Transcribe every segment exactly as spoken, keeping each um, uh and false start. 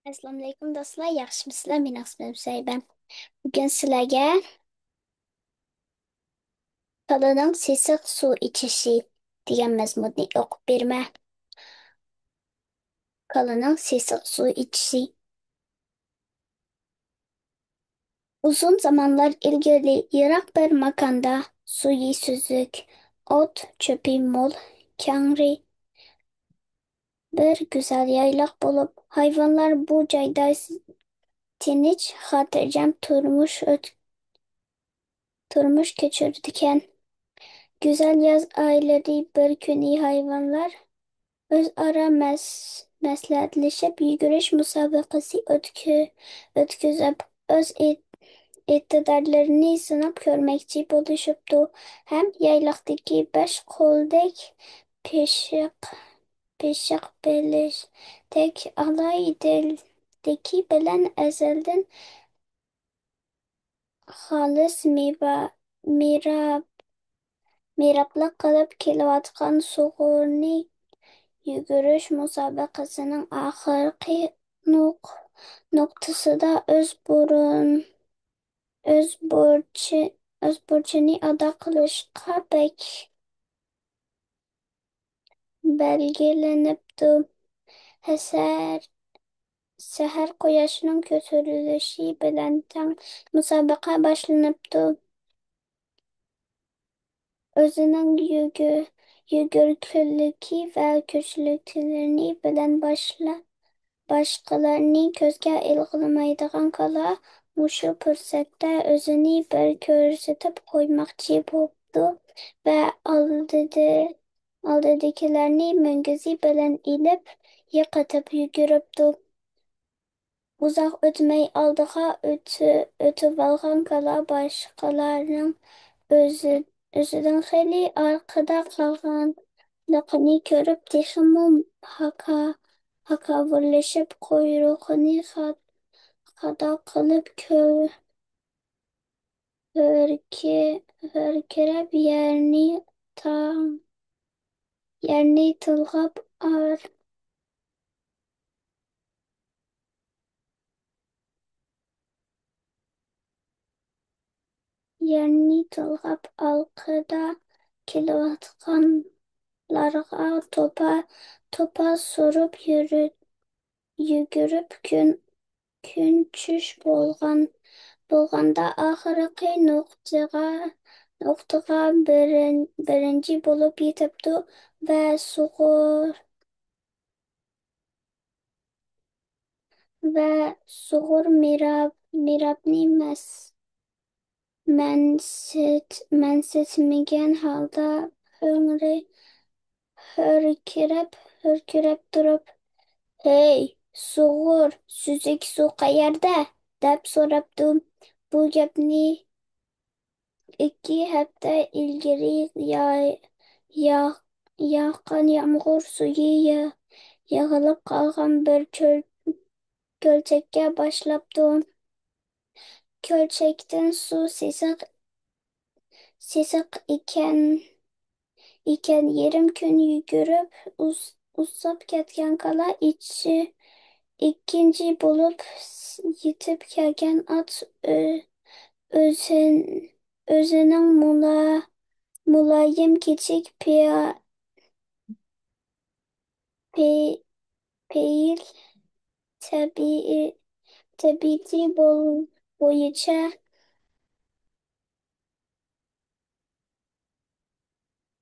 ئەسسالامۇئەلەيكۇم دوستلار، ياخشىمۇسىلەر؟ مېنىڭ ئىسمىم سەيبەم. بۈگۈن سىلەرگە كالىنىڭ سېسىق سۇ ئىچىشى دېگەن مەزمۇننى ئوقۇپ بېرىمەن. كالىنىڭ سېسىق سۇ ئىچىشى. ئۇزۇن زامانلار ئىلگىرى يىراق بىر ماكاندا سۈيى سۈزۈك، ئوت-چۆپى مول، كەڭرى بىر گۈزەل يايلاق بولۇپ، ھايۋانلار بۇ جايدا تىنچ، خاتىرجەم تۇرمۇش ئۆت-، تۇرمۇش كەچۈرىدىكەن. گۈزەل ياز ئايلىرى بىر كۈنى ھايۋانلار ئۆزئارا مەس-، مەسلىھەتلىشىپ، يۈگۈرۈش مۇسابىقىسى ئۆتكۈ-، ئۆتكۈزۈپ، ئۆز ئىت-، ئىقتىدارلىرىنى سىناپ كۆرمەكچى بولۇشۇپتۇ ھەم يايلاقتىكى بەش قولدەك پىششىق، پىششىق بېلىشتەك ئالاھىدىلىكى بىلەن ئەزەلدىن خالىس مىبا-، مىراب-، مىرابلىق قىلىپ كېلىۋاتقان سۇغۇرنى يۈگۈرۈش مۇسابىقىسىنىڭ ئاخىرقى نۇق-، نۇقتىسىدا ئۆز بۇرۇن، ئۆز بۇرچى-، ئۆز بۇرچىنى ئادا قىلىشقا بەك بەلگىلىنىپتۇ. ھەسەر-، سەھەر قۇياشنىڭ كۆتۈرۈلۈشى بىلەن تەڭ مۇسابىقە باشلىنىپتۇ. ئۆزىنىڭ يۈگۈ-، يۈگۈرۈكلۈكى ۋە كۈچلۈكلىرىنى بىلەن باشلا-، باشقىلارنى كۆزگە ئىلغىمايدىغان كالا مۇشۇ پۇرسەتتە ئۆزىنى بىر كۆرسىتىپ قويماقچى بوپتۇ ۋە ئالدىدى-، ئالدىدىكىلەرنى مۈڭگۈزى بىلەن ئېلىپ، يىقىتىپ يۈگۈرۈپتۇ. ئۇزاق ئۆتمەي ئالدىغا ئۆتۈ-، ئۆتۈۋالغان كالا باشقىلارنىڭ ئۆزى-، ئۆزىدىن خېلى ئارقىدا قالغانلىقىنى كۆرۈپ، تېخىمۇ ھاكا-، ھاكاۋۇرلىشىپ، قۇيرۇقىنى خا-، خادا قىلىپ كۆ-، ھۆركە-، ھۆركىرەپ يەرنى تاڭ-، يەرنى تىلغاپ ئار-، يەرنى تىلغاپ ئارقىدا كېلىۋاتقانلارغا توپا، توپا سۇرۇپ يۈرۈ-، يۈگۈرۈپ كۈن، كۈن چۈش بولغان، بولغاندا ئاخىرقى نۇقتىغا، نۇقتىغا بىرىن-، بىرىنچى بولۇپ يېتىپتۇ ۋە سۇغۇر-، ۋە سۇغۇر مىراب-، مىرابنى مەس-، مەنسىت-، مەنسىتمىگەن ھالدا ھۆڭرە-، ھۆركىرەپ، ھۆركىرەپ تۇرۇپ، «ھەي، سۇغۇر، سۈزۈك سۇ قەيەردە؟» دەپ سوراپتۇ. بۇ گەپنى ئىككى ھەپتە ئىلگىرى يا-، يا-، ياغقان يامغۇر سۈيى يا-، يىغىلىپ قالغان بىر چۆل-، كۆلچەككە باشلاپتۇ. كۆلچەكتىن سۇ سېسىق، سېسىق ئىكەن، ئىكەن. يېرىم كۈن يۈگۈرۈپ ئۇز-، ئۇزاپ كەتكەن كالا ئىچى-، ئىككىنچى بولۇپ يېتىپ كەلگەن ئات ئۆ-، ئۆزىن-، ئۆزىنىڭ مۇلا-، مۇلايىم كىچىك پىيا-، پېي-، پېيىل تەبىئىي-، تەبىئىتى بول-، بويىچە،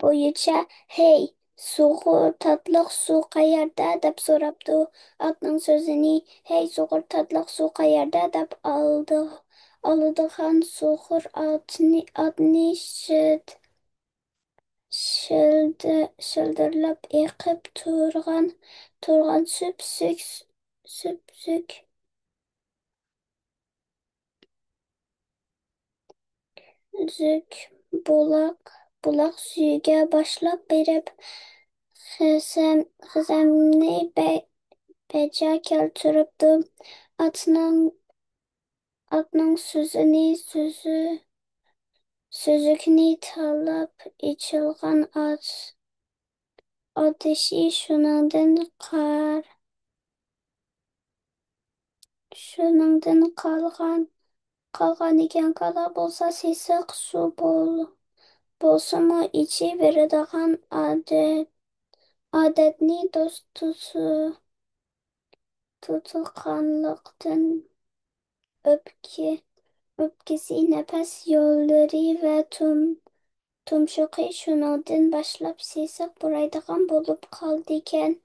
بويىچە، «ھەي، سۇغۇر، تاتلىق سۇ قەيەردە؟» دەپ سوراپتۇ. ئاتنىڭ سۆزىنى «ھەي، سۇغۇر، تاتلىق سۇ قەيەردە؟» دەپ ئالدى-، ئالىدىغان سۇغۇر ئاتنى، ئاتنى شىت-، شىلدى-، شىلدىرلاپ ئېقىپ تۇرغان، تۇرغان سۈپسۈك، سۈپسۈك، سۈپسۈك بۇلاق، بۇلاق سۈيىگە باشلاپ بېرىپ، خىزەم-، خىزەمنى بە-، بەجا كەلتۈرۈپتۇ. ئاتنىڭ ئاتنىڭ سۆزىنى، سۆزى، سۈزۈكنى تاللاپ ئېچىلغان ئات-، ئاتىشى شۇنىڭدىن قار-، شۇنىڭدىن قالغان، قالغان ئىكەن. كالا بولسا سېسىق سۇ بول-، بولسىمۇ ئىچىۋېرىدىغان ئادەت، ئادەتنى دوست تۇتۇ-، تۇتقانلىقتىن ئۆپكە-، ئۆپكىسى، نەپەس يوللىرى ۋە تۇم-، تۇمشۇقى شۇنىڭدىن باشلاپ سېسىق پۇرايدىغان بولۇپ قالىدىكەن.